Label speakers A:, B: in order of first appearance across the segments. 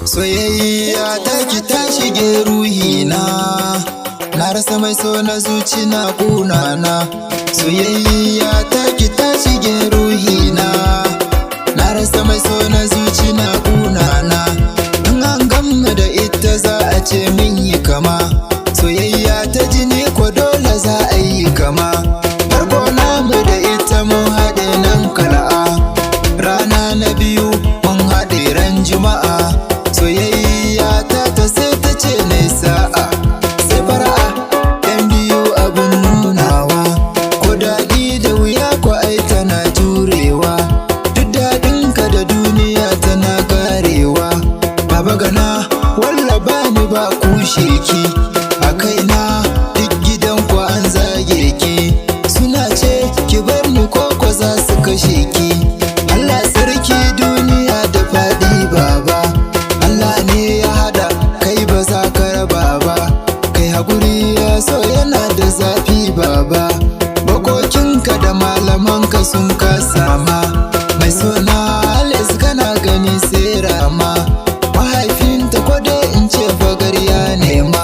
A: Soyayya ta ki ta shige ruhina, na rasa mai so na zuci na kunana. Soyayya ta ki ta shige ruhina, na rasa mai so na zuci na kunana. In an gamma da ita za a ce min yi kama, soyayya ta jini ko dole za a yi kama. Farko namu da ita mun haɗe nan kala'a, rana na biyu mun haɗe ran juma'a. Soyayya ta ta sai ta ce na sa'a, sai fara'a yan biyu abin nunawa. Ko daɗi da wuya ko ai tana jurewa, duk daɗinka da duniya tana garewa. Baba gana walla bani ba kushe ki, a kaina duk gidan ku an zage ki. Suna ce ki bar ni koko za su kashe ki. Allah sarki duniya da faɗi baba, Allah ne ya hada kai ba za ka raba ba. Kai hakuri ya so yana da zafi baba, bakokinka da malamanka sun kasa ma. Mai suna Alex kana gani sai rama, mahaifinta ko dai in ce fagar ya nema.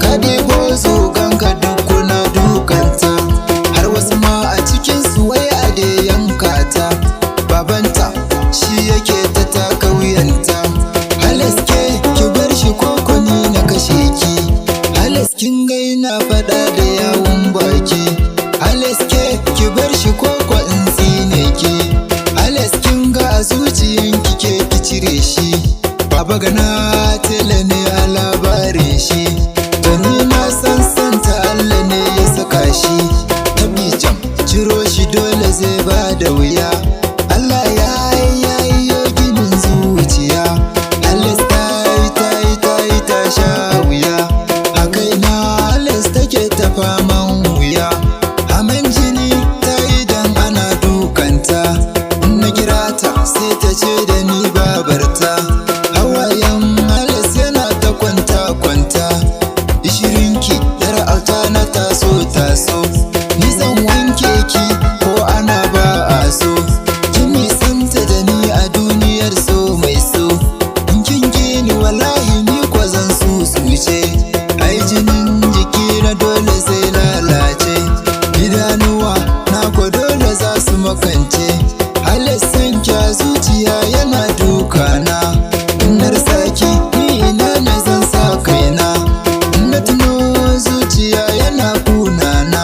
A: Ka ɗebo zuganka duk kuna dukanta, har wasu ma a cikin su wai a da yanka ta. Babanta shi yake ta taka wuyanta. Halas ke ki bar shi koko ni na kashe ki. Halas kin ga ina faɗa da yawun baki. Halas ke ki bar shi koko in tsine ki. Halas kin ga a zuciyanki ke ki cire shi. Baba gana tela ne a labarin shi, to ni na san santa Allah ne ya saka shi. Tabijam ciro shi dole zai ba da wuya. Allah ya yi yo ginin zuciya. Alex ta yi ta yi ta yi ta sha wuya. A kaina Alex take ta faman wuya. Aman jini ta yi dan ana dukanta. In na kira ta sai ta ce da ni babarta. Hawayen Alex yana ta kwanta kwanta. Ishirinki yar auta na taso taso. Ni zan wanke ki ko ana ba a so. Kin nisanta da ni a duniyar so mai so. In kin gini wallahi ni ko zan susuce. Ai jinin jiki na dole zai lalace. Idanuwa na ko dole za su makance. Alex san kya zuciya yana dukana. In na rasa ki ni ina na zan sa kaina. In na tuno zuciya yana kunana.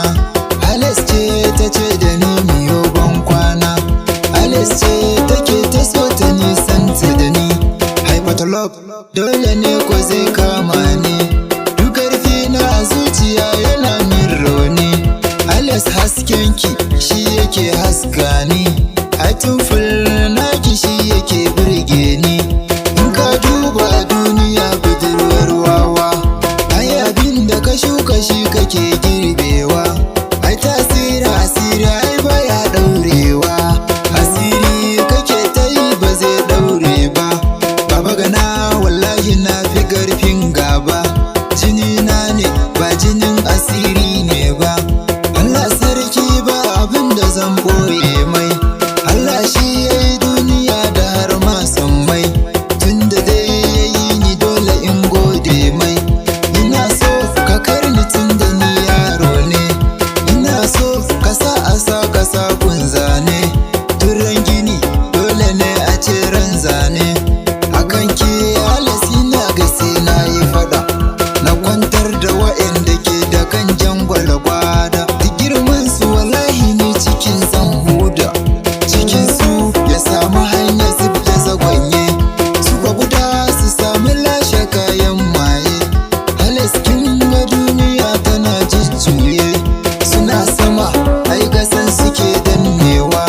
A: Alex ce ta ce da ni miyo ban kwana. Alex ce take ta so ta nisanta da ni. Hyperlove dole ne ko zai kama ni. Duk ƙarfi na a zuciya yana min rauni. Alex hasken ki shi yake haska ni. Ai tun naki shi yake burge ni. In ka duba duniya budurwar wawa, ai abin da ka shuka shi kake girbewa. Ai tasiri asiri ai baya daurewa. Asiri kake ta yi ba zai daure ba. Baba gana wallahi na fi karfin gaba. Jini na ne ba jinin asiri ne ba. Allah sarki ba abin da zan boye mai. Allah shi ya yi duniya da har ma mai. Tunda dai ya yi ni dole in gode mai. Ina so ka karni tunda ni yaro ne. Ina so ka sa a sa ka sa kun zane. Turan gini dole ne a ce ran zane. Akan ki Alex ina ga sai na yi fada. Na kwantar da wa'anda ke da kan jangwala gwada. Duk girman su wallahi ni cikin zan huda. Cikin su ya samu hanyar zub da zagwanye. Su kwa guda su sami lashe kayan maye. Alex kin ga duniya tana jujjuye. Suna sama ai gasan suke dannewa.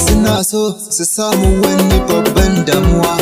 A: Suna so su samu wani babban damuwa.